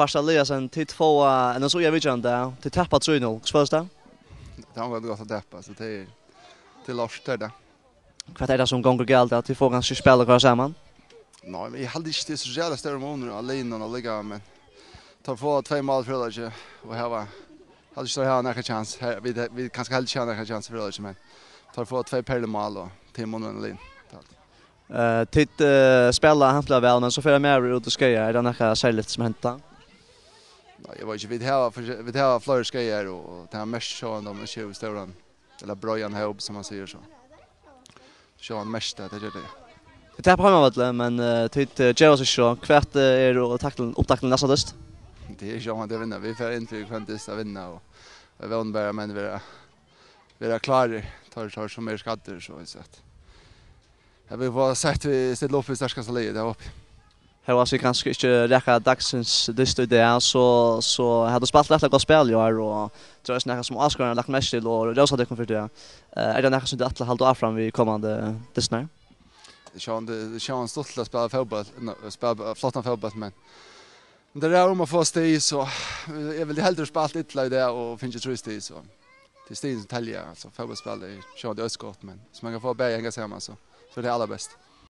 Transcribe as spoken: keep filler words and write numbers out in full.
Arsa Eliasen, tit fáa N S Í at vitja í dag. Tit tapa trý null. Hvussu følist tað? Tað er ongantíð gott at tapa, so tað er, tað er lort, tað er tað. Hvat er tað sum gongur galt, at tit fáa kanska ikki spælt okkurt saman? Nei, men eg haldi ikki, tað er so ræðuliga stórur munur á liðunum allíkavæl, men teir fáa tvey mál í fyrra hálvleiki og hava, haldi ikki, teir hava nakran kjans. Her, vit, vit kanska heldur ikki hava nakran kjans í fyrra hálvleiki, men teir fáa tvey perlumál og tað er munur á liðunum. Tað er alt. Eh, tit, eh, spæla hampiliga væl, men so fer ein maður út og skaðar. Er tað nakað serligt sum hendir? Nei, eg veit ikki. Vit hava, vit hava fleiri skaðar, og, og tað merkist sjálvandi, um man ikki hevur stóran, ella breiðan hóp, sum man sigur so. Sjálvandi merkist tað, tað ger tað. Tit tapa á heimavølli, men, eh, tit, eh, geva seg ikki so. Hvat, eh, er taktin, upptaktin næsta dyst? Tað er sjálvandi at vinna. Vit fara inn fyri hvønn dyst at vinna, og eg vóni bara, at menn verða, verða klárir, teir, teir sum eru skaddir, so veit eg. Ja, vit fáa sett, vit stilla upp við sterkasta liðið, tað vóni eg. Hóast tit kanska ikki raka dagsins dyst í dag, so, so hava tit spælt rættiliga gott spæl í ár, og tað er eisini nakað sum áskoðarar hava lagt merki til og rósað tykkum fyri tað. Eh, er tað nakað sum tit ætla at halda áfram við komandi dystirnar? Tað er sjálvandi, tað er sjálvandi stuttligt at spæla fótbólt, no, spæla flottan fótbólt, men, men tað er um at fáa stig, so eg vildi heldur spælt illa í dag og fingið trý stig, so tað er stigini sum telja, altso, fótbóltsspæl er sjálvandi eisini gott, men um man kann fáa bæði at hanga saman, so, so er tað allarbest.